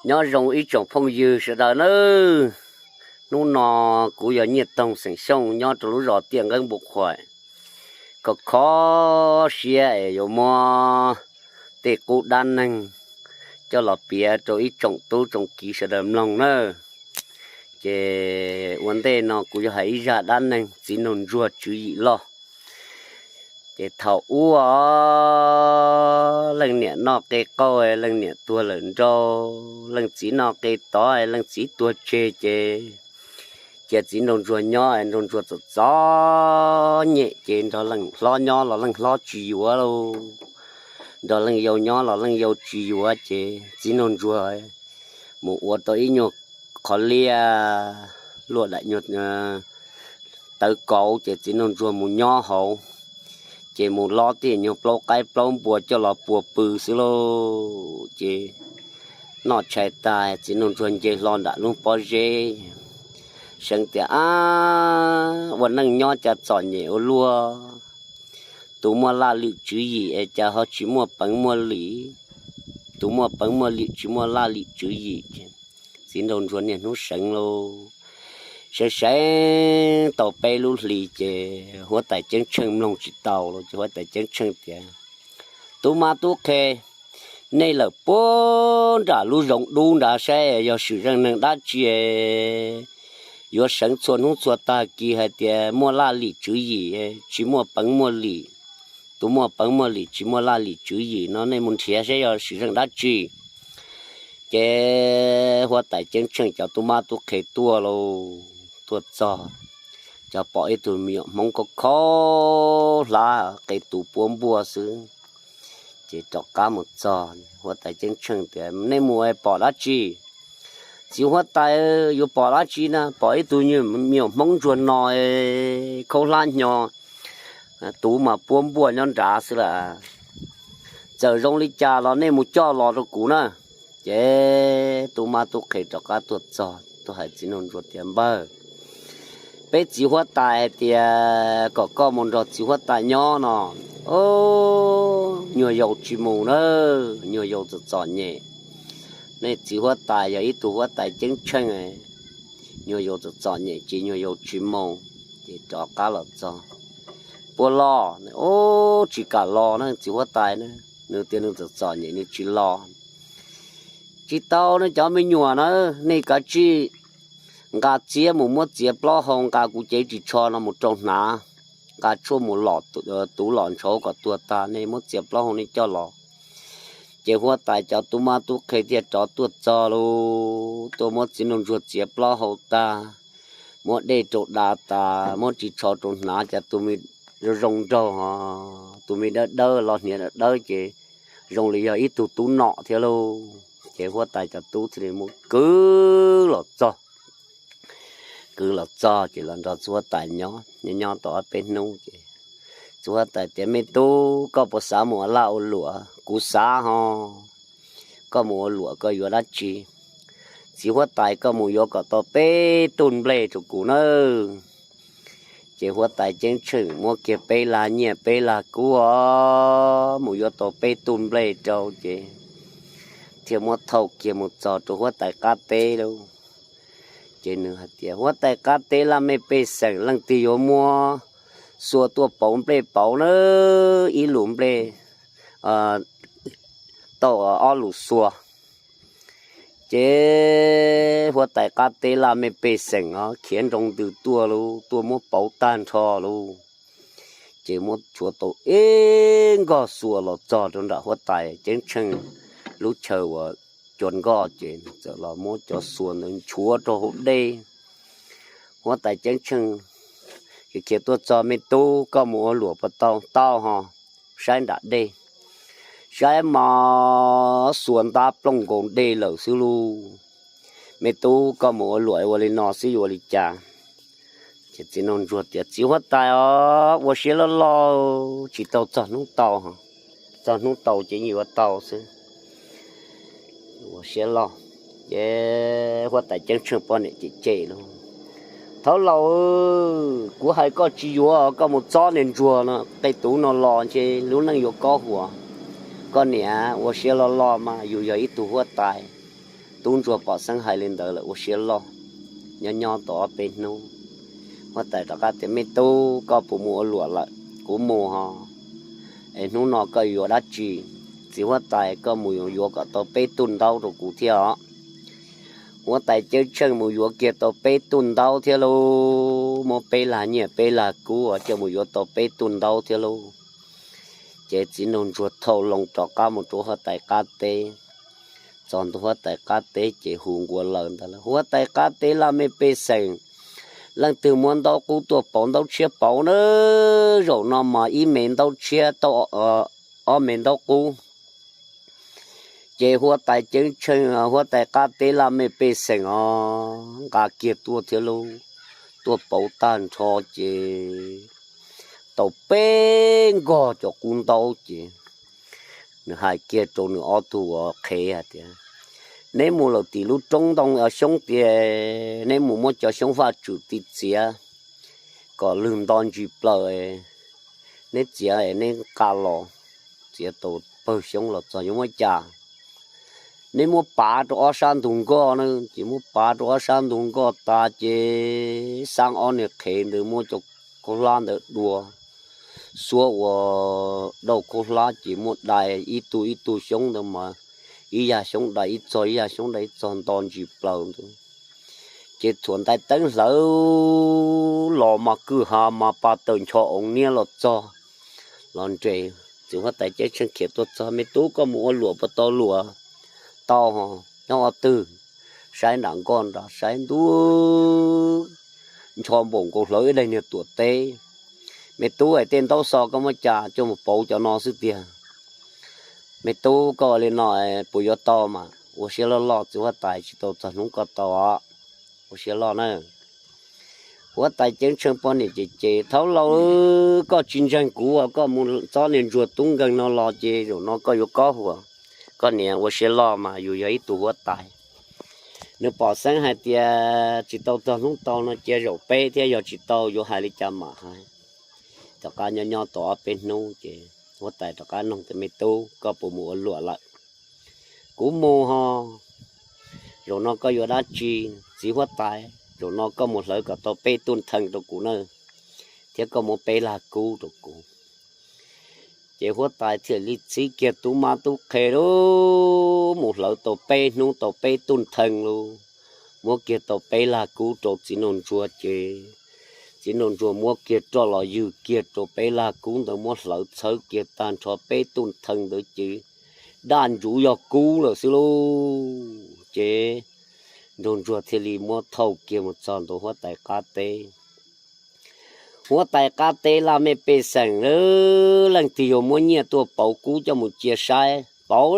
Nyob zoo ib tsoom phooj ywg sawv daws nawb. Hnub no kuv yog Nyiaj Toog xeem Xyooj nyob rau lub zos Tiaj Nqeeb Npus Qhuaim. Kho kho siab es yuav muab tej qub dab neeg coj los piav rau ib tsoom tub tsoom kiv sawv daws mloog nawb. Ces ua ntej no kuv yuav hais ib zaj dab neeg txiv nraug ntsuag tswv yim loj. Ces thaum ub, leej niam noj qe qaug, leej niam tuag lawm nrau, leej txiv noj qe tod, leej txiv tuag tseg ces cia txiv nraug ntsuag nyob, nraug ntsuag txom txom nyem ces nrog leej hlob nyob los leej hlob tsis yuav lauj, nrog leej yau nyob los leej yau tsis yuav ces txiv nraug ntsuag mus ua tau ib nyuag qhov liaj luaj daim nyuag tawv kauv ces txiv nraug ntsuag mus nyob hauv, ces mus lob tej nyuag plaub qaib plaub npua coj los pua pw xwb lauj. Ces noj tshais tag txiv nraug ntsuag nce hlo nram lub pob zeb, seev tias, Ab, ua neej nyob cas txom nyem ua luaj. Tus muaj laj lim tswv yim es cas ho tsis muaj peev muaj lim. Tus muaj peev muaj lim tsis muaj laj lim tswv yim. Txiv nraug ntsuag niaj hnub seev lauj, seev seev tau peb lub hlis ces huab tais ceeb tsheej mloog tsis tau lauj, ces huab tais ceeb tsheej tias, Tub mab tub qhe, nej lawm puag nram lub zoov dub nrad saib yog swm zeej neeg dab tsi yuav seev txhua hnub txhua tag kis hais tias muaj laj lim tswv yim, tsis muaj peev muaj lim. Tus muaj peev muaj lim tsis muaj laj lim tswv yim no nej mus nrhiav saib yog swm zeej dab tsi. Ces huab tais ceeb tsheej cov tub mab tub qhe tuaj lauj, tuaj txog, cov pom ib tug me nyuam hmoob khaub khaub hlab qe tus puab npuaj xwb. Ces rov qab mus txog, huab tais ceeb tsheej tias, Nej mus pom dab tsi? Txiv huab tais, yuav pom dab tsi na, pom ib tug me nyuam hmoob ntsuag no khaub hlab hnyo, tus mas puab npuaj nyob nrad xwb las. Txawm zoo li cas los nej mus coj los rau kuv na. Ces tub mab tub qhe rov qab tuaj txog tuaj hais txiv nraug ntsuag tias, Npawg, peb txiv huab tais hais tias kom koj mus nrog txiv huab tais nyob no. Nyuag yaus tsis mus na, nyuag yaus txom txom nyem. Nej txiv huab tais yog ib tug huab tais ceeb tsheej, nyuag yaus txom txom nyem ces nyuag yaus tsis mus. Ces rov qab los txog, Puas los? Ub, tsis kam los na txiv huab tais na, nws tias nws txom txom nyem nws tsis los. Tsis tau, nej cov me nyuam na, nej kav tsij nqa txiab mus muab txiav plaub hau, nqa kuv cev ris tsho no mus rau hnav, nqa tshuaj mus lom tuv lom ntshauv kom tuag tag, nej muab txiav plaub hau nej coj los. Ces huab tais cov tub mab tub qhe thiaj rov tuaj txog lauj, tuaj muab txiv nraug ntsuag txiav plaub hau tag, muab dej rau da tas, muab ris tsho rau hnav, cas tus me zoo zoo nraug, tus me dawb dawb los hniav dawb dawb ces zoo li yog ib tug tub nom thiab lauj. Ces huab tais cov tub thiaj li muab kwv los txog. Kwv los txog ces los nrog txiv huab tais nyob, nyob nyob tau ob peb hnub ces txiv huab tais tias, Me tub, koj puas xav mus ua laj ua luam? Kuv xav ho. Koj mus ua luam koj yuav dab tsi? Txiv huab tais, koj mus yuav kom tau peb tug nplej rau kuv nawb. Ces huab tais ceeb tsheej muab kiag peb lag nyiaj peb lag kub os, mus yuav tau peb tug nplej rau ces thiaj muab thauj kiag mus txog rau huab tais qab teb lauj. Ces nws hais tias, Huab tais qab teb laj mej pej xeem, leej twg yuav muab xua tuaj pauv nplej pauv na, ib lus nplej tau ob lus xua. Ces huab tais qab teb laj mej pej xeem os khiav nroo ntws tuaj lauj, tuaj muab pauv tag nrho lauj. Ces muab tshuav tau ib nkoj xua los txog rau nram huab tais ceeb tsheej lub chaw uas cua nkoj, ces txawm los muab cov xua ntawd nchuav rau hauv dej. Huab tais ceeb tsheej khiav tuaj txog, Me tub, koj mus ua luam puas tau? Tau ho. Saib nram dej, saib mas xua ntab plooj nkaus dej lawm xwb lauj. Me tub, koj mus ua luam ua li no xwb yuav ua li cas? Ces txiv nraug ntsuag tias, Txiv huab tais os, ua siab loj loj, tsis tau txog hnub tau, txog hnub tau ces yuav tau xwb. Ua siab loj. Ces huab tais ceeb tsheej poj niam cem cem lauj, Thaub laus, kuv hais koj tsis yuav, koj mus txob niag ntsuag no qe tuv no los ntshe lub neej yuav kob huas. Koj niam, ua siab loj loj mas, yus yog ib tug huab tais, Tub ntsuag pom xeeb hais li ntawd lawm ua siab loj. Nyob nyob tau ob peb hnub, huab tais rov qab tias, Me tub, koj puas mus ua luam lawm? Kuv mus ho. Es hnub no koj yuav dab tsi? Txiv huab tais, koj mus yuav kom tau peb tug ntaub rau kuv thiab os. Huab tais ceeb tsheej mus yuav kiag tau peb tug ntaub thiab lauj, muab peb lag nyiaj peb lag kub coj mus yuav tau peb tug ntaub thiab lauj. Ces txiv nraug ntsuag thauj loo rov qab mus rau huab tais qab teb. Txog ntua huab tais qab teb ces hu nkuav lawm ntag lauj, Huab tais qab teb laj mej pej xeem, leej twg muab ntaub qub tuaj pauv ntaub tshiab pauv na? Zaum no mas ib me ntaub tshiab tau ob me ntaub qub. Ces huab tais ceeb tsheej, huab tais qab teb laj mej pej xeem os, nqa kiag tuaj thiab lauj. Tuaj pauv tag nrho ces tau peb nkog cov qub ntaub ces nws hais kiag rau nws ob tug uas qhev hais tias, Neb mus lawm tim lub roob ntoo xyoob tias neb mus muab cov xyoob vaj tswm ti txiav kom lwg nto ntsis plaws, neb txiav es neb nqa los, txiav tau pawg xyoob los txog yuav muab cas? Neb muab pav rau ob sab ntug nkoj na. Ces muab pav rau ob sab ntug nkoj tas ces xab ob niag qhev ntawd muab cov khaub hlab ntawd dua, xuab ua dauj khaub hlab ces muab dai ib tug ib tug xyoob ntawd mas ib yam xyoob dai ib txog, ib yam xyoob dai ib txog nto ntsis plaws ntawd. Ces txhuam ntais teeb hlawv los mas kwj ha mas pa tawm ncho oov niab los txog los nres. Txiv huab tais ceeb tsheej khiav tuaj txog, Me tub, koj mus ua luam puas tau luam? Tau. Nyob qhov twg? Saib nram nkoj nrad, saib ntuj, ncho npaum nkaus hlawv ib daim niag tuam teb. Me tub, es tej ntaub xov koj muab cas coj mus pauv cov no xwb tiag? Me tub, koj ua li no puas yuav tau mas? Ua siab loj loj, txiv huab tais, tsis tau txog hnub koj tau os. Ua siab loj na. Huab tais ceeb tsheej poj niam ces ces, Thaub laus, koj tsis ntseeg kuv, koj mus txob niag ntsuag tub nkeeg no los ces zaum no koj yuav kob huas. Koj niam, ua siab loj mas, yus yog ib tug huab tais. Nws pom xeeb hais tias tsis tau txog hnub tau no cia zaum peb thiab, yog tsis tau yuav hais li cas mam hais. Tom qab nyob nyob tau ob peb hnub ces huab tais rov qab noog tias, Me tub, koj puas mus ua luam lawm? Kuv mus ho. Zaum no koj yuav dab tsi? Txiv huab tais, zaum no koj mus hlawv kom tau peb tug ntheej rau kuv na, thiab koj muab peb lag kub rau kuv. Ces huab tais thiaj li txib kiag tub mab tub qhe lub mus hlawv tau peb hnub tau peb tug ntheej lub, muab kiag tau peb lag kub rau txiv nraug ntsuag ces txiv nraug ntsuag muab kiag roj los ywg kiag rau peb lag kub ntawd, muab hlawv txhawb kiag tag nrho peb tug ntheej ntawd ces daj ntsuv yog kub lawm xwb lauj. Ces nraug ntsuag thiaj li muab thauj kiag mus txog ntua huab tais qab teb. Huab tais qab teb laj mej pej xeem, leej twg yuav muab nyiaj tuaj pauv kub coj mus cia saib pauv.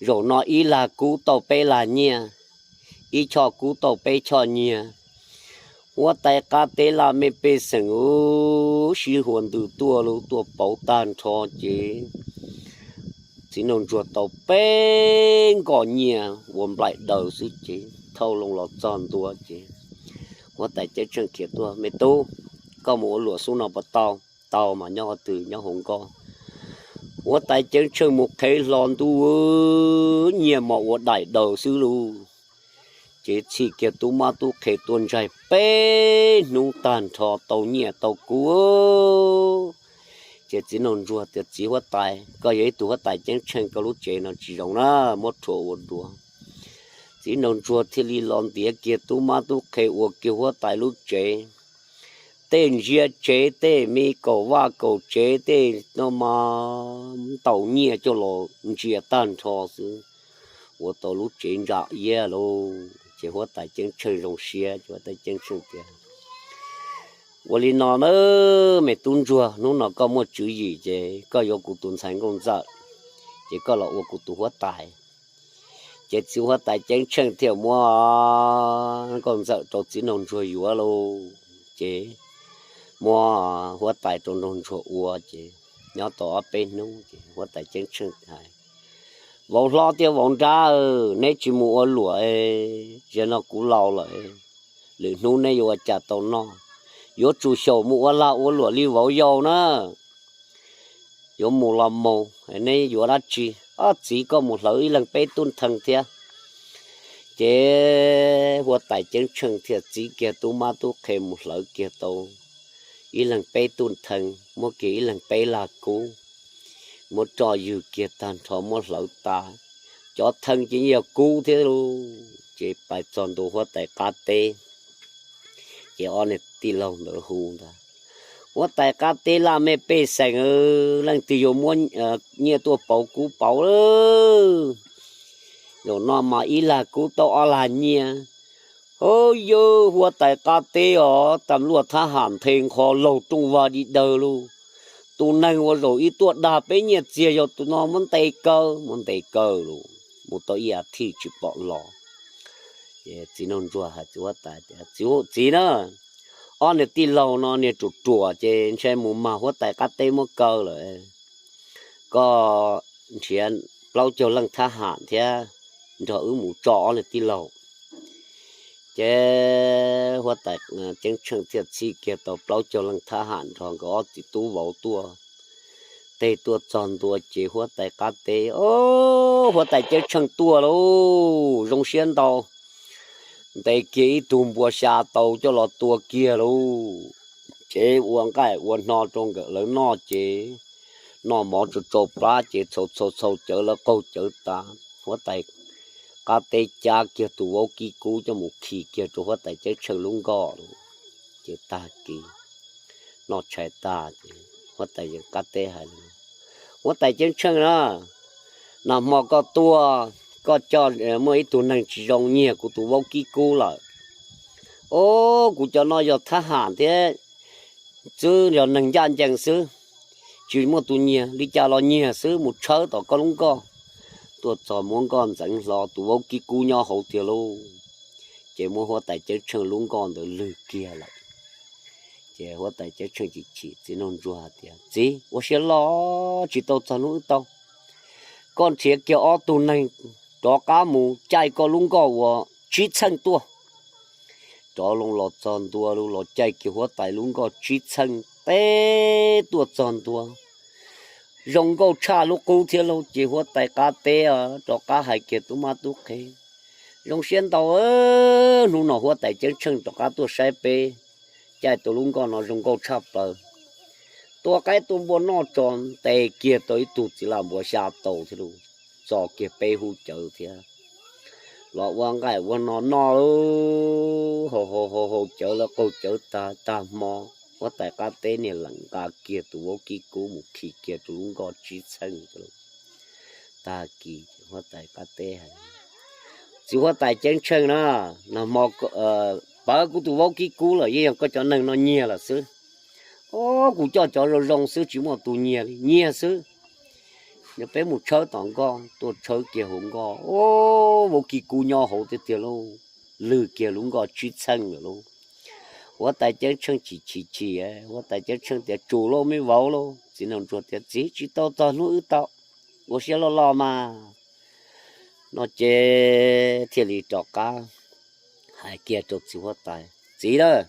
Zaum no ib lag kub tau peb lag nyiaj, ib choj kub tau peb choj nyiaj. Huab tais qab teb laj mej pej xeem, u, sib huas ntws tuaj lub tuaj pauv tag nrho ces txiv nraug ntsuag tau peb nkoj nyiaj ua nplaim daws xwb ces thauj loo los txog ntua ces huab tais ceeb tsheej khiav tuaj, Me tub, koj mus ua luam xub no puas tau? Tau mas, nyob qhov twg? Nyob hauv nkoj. Huab tais ceeb tsheej mus qhev hlo ntuj, nyiaj mas ua daim daws xwb lauj. Ces txhij kiag tub mab tub qhe tuaj ntsaig peb hnub tag nrho tau nyiaj tau kub. Ces txiv nraug ntsuag tias, Txiv huab tais, koj yog ib tug huab tais ceeb tsheej, koj lub tsev no tsis zoo na, muab rhuav ua dua. Txiv nraug ntsuag thiaj li los ntiav kiag tub mab tub qhe ua kiag huab tais lub tsev. Tej ntsia tsev, tej me kaum vaj kaum tsev, tej no mas ntaus nyiaj coj los ntsia tag nrho xwb, ua tau lub tsev ntsa iab lauj. Ces huab tais ceeb tsheej zoo siab, ces huab tais ceeb tsheej tias, Ua li no na, me tub ntsuag, hnub no koj muaj tswv yim ces koj yuav kuv tus ntxhais nkauj ntxawm, ces koj los ua kuv tus huab tais. Ces txiv huab tais ceeb tsheej thiaj muab nkauj ntxawm rau txiv nraug ntsuag yuav lauj. Ces muab huab tais rau nraug ntsuag ua ces nyob tau ob peb hnub ces huab tais ceeb tsheej hais, Vauv hlob thiab vauv nrab, neb tsis mus ua luam, zaum no kuv laus lawm, lwm hnub neb yuav ua cas tau noj. Yuav tsum xyaum mus ua lag ua luam li vauv yau na. Yuav mus los mus, neb yuav dab tsi? Ob txiv, koj mus hlawv ib leeg peb tub ntheej thiab. Ces huab tais ceeb tsheej thiaj txib kiag tub mab tub qhe mus hlawv kiag tau ib leeg peb tug theej, muab kiag ib leeg peb lag kub, muab roj ywg kiag tag nrho muab hlawv tas. Cov theej ces yeej yog kub thiab lauj. Ces pais txog ntua huab tais qab teb, ces ob niag tij laug ntawd hu ntag: Huab tais qab teb laj mej pej xeem, leej twg yuav muab nyiaj tuaj pauv kub pauv lawm? Zaum no mas ib lag kub tau ob lag nyiaj. Hov yawg, huab tais qab teb os, tas luaj thab ham nthe nqho laug rooj vag di dawg lauj. Tus neeg uas zaum ib tuaj dag peb nyiaj txiag yog tus no, muab ntes kaw. Muab ntes kaw lauj, mus tau ib as thiv tsis pom los. Txiv nraug ntsuag hais txiv huab tais tias, Txiv na, ob niag tij laug no niag ruam ruam ces ntshe mus mag huab tais qab teb muab kaw lawm. Koj nrhiav plaub caug leej thab ham thiab nrog wb mus tso ob niag tij laug. Ces huab tais ceeb tsheej thiaj txib kiag tau plaub caug leej thab ham nrog nkawd ob txiv tub vauv tuaj. Tes tuaj txog ntua ces huab tais qab teb, Huab tais ceeb tsheej tuaj lauj, zoo siab ntau. Ntes kiag ib tug npua xya tau coj los tua kiag lauj. Ces ua nqaij ua hno rau nkawd lawv noj ces noj mov tsau tsau plab ces txhau txhau txhau cawv lawv qaug cawv tas. Huab tais qab teb cab kiag tus vaub kib kub coj mus khi kiag rau huab tais ceeb tsheej lub nkoj lauj. Ces tag kis noj tshais tag ces huab tais qab teb hais, Huab tais ceeb tsheej na, nag hmo koj tuaj, koj coj muaj ib tug neeg tsis zoo nyiag kuv tus vaub kib kub lawm. Ob, kuv cov no yog thab ham thiab xwb, yog neeg ncaj ncees xwb, tsis muaj tus nyiag, li cas los nyiag xwb, mus tshawb tom koj lub nkoj. Tuaj txog muab nkoj ntxeev hlo, tus vaub kib kub nyob hauv tiag lauj. Ces muab huab tais ceeb tsheej lub nkoj ntawd lwg kiag lawm. Ces huab tais ceeb tsheej chim chim txiv nraug ntsuag hais tias, Txiv, ua siab loj, tsis tau txog hnub wb tau. Koj nrhiav kiag ob tug neeg rov qab mus caij koj lub nkoj uas tsib txheej tuaj. Rov loo los txog ntua los caij kiag huab tais lub nkoj tsib txheej teb tuaj txog ntua. Zoo nkauj tshaj lub qub thiab lauj. Ces huab tais qab teb rov qab hais kiag tub mab tub qhe, Zoo siab ntau, hnub no huab tais ceeb tsheej rov qab tuaj saib peb, caij tau lub nkoj no zoo nkauj tshaj plaws. Tua qaib tua npua noj tso, ntes kiag tau ib tug txiv lam npua xya tau thiab lauj. Txo kiag peb hub cawv thiab los ua nqaij ua hno noj, hau hau hau cawv lawv qaug cawv tag, tag hmo huab tais qab teb niag leem nqa kiag tus vaub kib kub mus khi kiag rau lub nkoj tsib txheej. Tag kis huab tais qab teb hais, Txiv huab tais ceeb tsheej na, nag hmo pawv kuv tus vaub kib kub lawm, yeej yog koj cov neeg no nyiag lawm xwb. Ob, kuv coj cov zoo zoo xwb tsis muaj tus nyiag li, nyiag xwb. Peb mus tshawb tom nkoj. Tuaj tshawb kiag hauv nkoj, ob, vaub kib kub nyob hauv tiag tiag lauj. Lwg kiag lub nkoj tsib txheej lawm lauj. Huab tais ceeb tsheej chim chim chim, huab tais ceeb tsheej tias, Tsum lauj me vauv lauj. Txiv nraug ntsuag tias, Txiv, tsis tau txog hnub wb tau, ua siab loj loj mas. No ces thiaj li rov qab hais kiag rau txiv huab tais, Txiv lauj,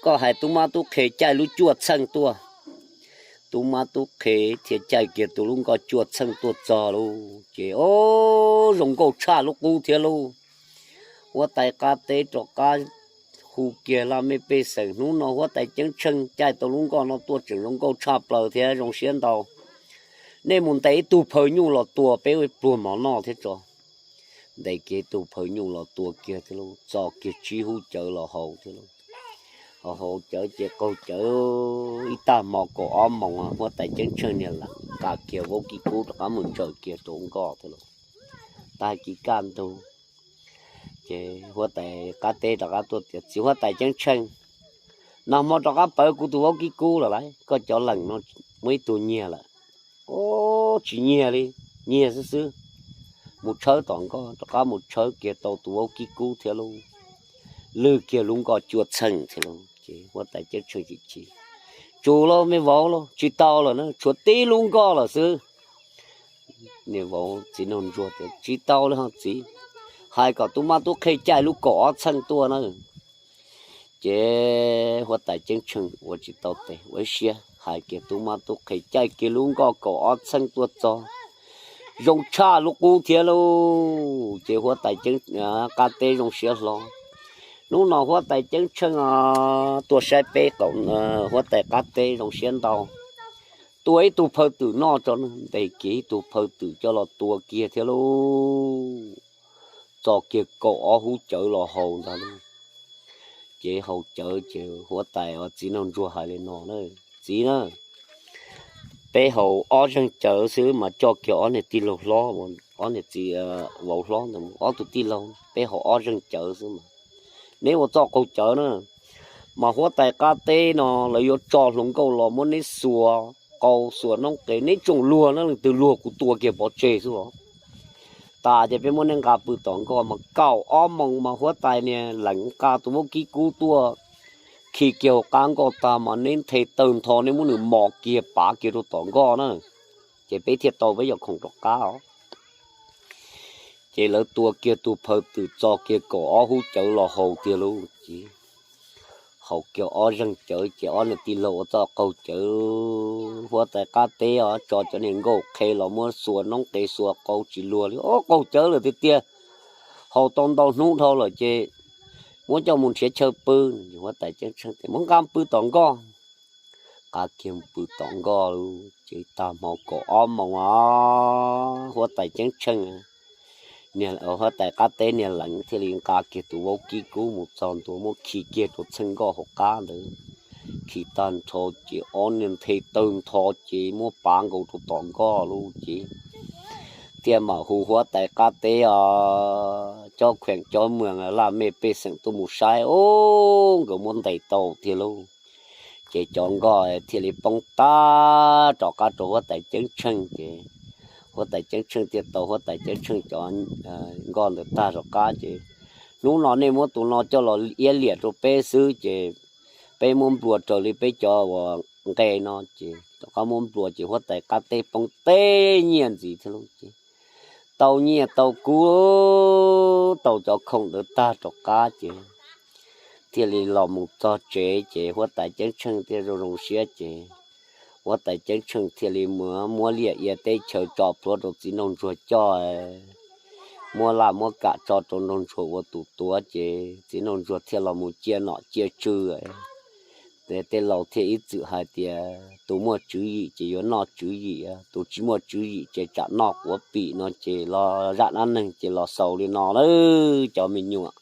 koj hais tub mab tub qhe caij lub cuaj txheej tuaj. Tub mab tub qhe thiaj caij kiag tus lub nkoj cuaj txheej tuaj txog lauj. Ces ob, zoo nkauj tshaj lub qub thiab lauj. Huab tais qab teb rov qab hu kiag laj mej pej xeem, Hnub no huab tais ceeb tsheej caij tau lub nkoj no tuaj tseem zoo nkauj tshaj plaws thiab zoo siab ntau. Nej mus ntes ib tug phaw nyuj los tua peb ua pluag mov noj thiab tso. Ntes kiag ib tug phaw nyuj los tua kiag thiab lauj, txo kiag tsib hub cawv los hau thiab lauj. Hau hau cawv ces qaug cawv ib tag hmo kaum ob moos, huab tais ceeb tsheej niag leem nqa kiag vaub kib kub rov qab mus ntsaws kiag rau nkoj thiab lauj. Tag kis kaj ntug ces huab tais qab teb rov qab tuaj tias, Txiv huab tais ceeb tsheej, nag hmo rov qab pawv kuv tus vaub kib kub lawm lauj, koj cov leem no muaj ib tug nyiag lawm. Ob, tsis nyiag li, nyiag xwb xwb. Mus tshawb tom nkoj, rov qab mus tshawb kiag tau tus vaub kib kub thiab lauj. Lwg kiag lub nkoj cuaj txheej thiab lauj. Ces huab tais ceeb tsheej chim chim, Tsum lauj me vauv lauj, tsis tau lawm na, tshuav tib lub nkoj lawm xwb. Niag vauv txiv nraug ntsuag tias, Tsis tau li ho txiv, hais kom tub mab tub qhe caij lub kaum ob txheej tuaj na. Ces huab tais ceeb tsheej ua tsis tau tes, ua ib siab hais kiag tub mab tub qhe caij kiag lub nkoj kaum ob txheej tuaj txog, zoo tshaj lub qub thiab lauj. Ces huab tais qab teb zoo siab hlo. Hnub no huab tais ceeb tsheej tuaj saib peb qaum, huab tais qab teb zoo siab ntau, tua ib tug phaw twm noj tso. Ntes kiag ib tug phaw twm coj los tua kiag thiab lauj, txo kiag kaum ob hub cawv los haus ntag lauj. Ces haus cawv ces huab tais, txiv nraug ntsuag hais li no na, txiv na, peb haus ob zeeg cawv xwb mas coj kiag ob niag tij laug hlob, ob niag txiv vauv hlob ntawd, ob tug tij laug, peb haus ob zeeg cawv xwb mas neb ua txoj qaug cawv na, mas huab tais qab teb no lawv yuav tso hluas nkauj los muab neb xuas qau xuas noob qes, neb tsoom luag na, leej twg luag kuv tua kiag pov tseg xwb os. Tas ces peb muab neb nqa pw tom nkoj mas kaum ob moos mas huab tais niag leev nqa tus vaub kib kub tuaj khi kiag hauv qab nkoj tag mas neb nthe tawg ntho, neb muab nws mos kiag pav kiag rau tom nkoj na, ces peb thiaj tau peb yog khoom rov qab os. Ces lawv tua kiag tus phaw twm txo kiag kaum ob hub cawv los haus tiag lauj. Ces haus kiag ob zeeg cawv ces ob niag tij laug ua txoj qaug cawv, huab tais qab teb os, tso cov niag nkauj qhe los muab xuas noob qes xuas qau tsis luag li, ob qaug cawv lawm tiag tiag. Haus tau ntau hnub dhau lawm ces muab coj mus nrhiav chaw pw. Huab tais ceeb tsheej tias muab nqa pw tom nkoj. Nqa kiag pw tom nkoj lawm ces tag hmo kaum ob moos os, huab tais ceeb tsheej, huab tais qab teb niag leev thiaj li nqa kiag tus vaub kib kub mus txog ntua muab khi kiag rau txheej nkoj hauv qab ntawd. Khi tag nrho ces ob niag nthe tawg ntho ces muab pav nkaus rau tom nkoj lawm ces thiaj mam hu huab tais qab teb os, cob kheem cob mwees laj mej pej xeem tuaj mus saib, ub, nkawd muab ntes tau tiag lauj. Ces cov nkoj thiaj li poob tag rov qab rau huab tais ceeb tsheej ces huab tais ceeb tsheej thiaj tau huab tais ceeb tsheej cov nkoj ntawd tag rov qab ces, hnub no nej muab tus no coj los iab liam rau peb xwb ces peb muab nplua raws li peb cov uas nqe no ces rov qab muab nplua ces huab tais qab teb poob teb nyiaj ntxiv thiab lauj ces tau nyiaj tau kub tau cov khoom ntawd tag rov qab ces thiaj li los mus txog tsev ces huab tais ceeb tsheej thiaj zoo zoo siab ces huab tais ceeb tsheej thiaj li muab liaj ia teb chaws tso plhuav rau txiv nraug ntsuag coj, muab laj muab kam tso rau nraug ntsuag ua tus tuav ces txiv nraug ntsuag thiaj los mus ciaj nom ciaj tswv. Tej laus thiaj ib txwm hais tias tus muaj tswv yim ces yuav noj tswv yim, tus tsis muaj tswv yim ces tsam noj quav pim no ces los zam dab neeg ces los xaus li no lawm cov me nyuam.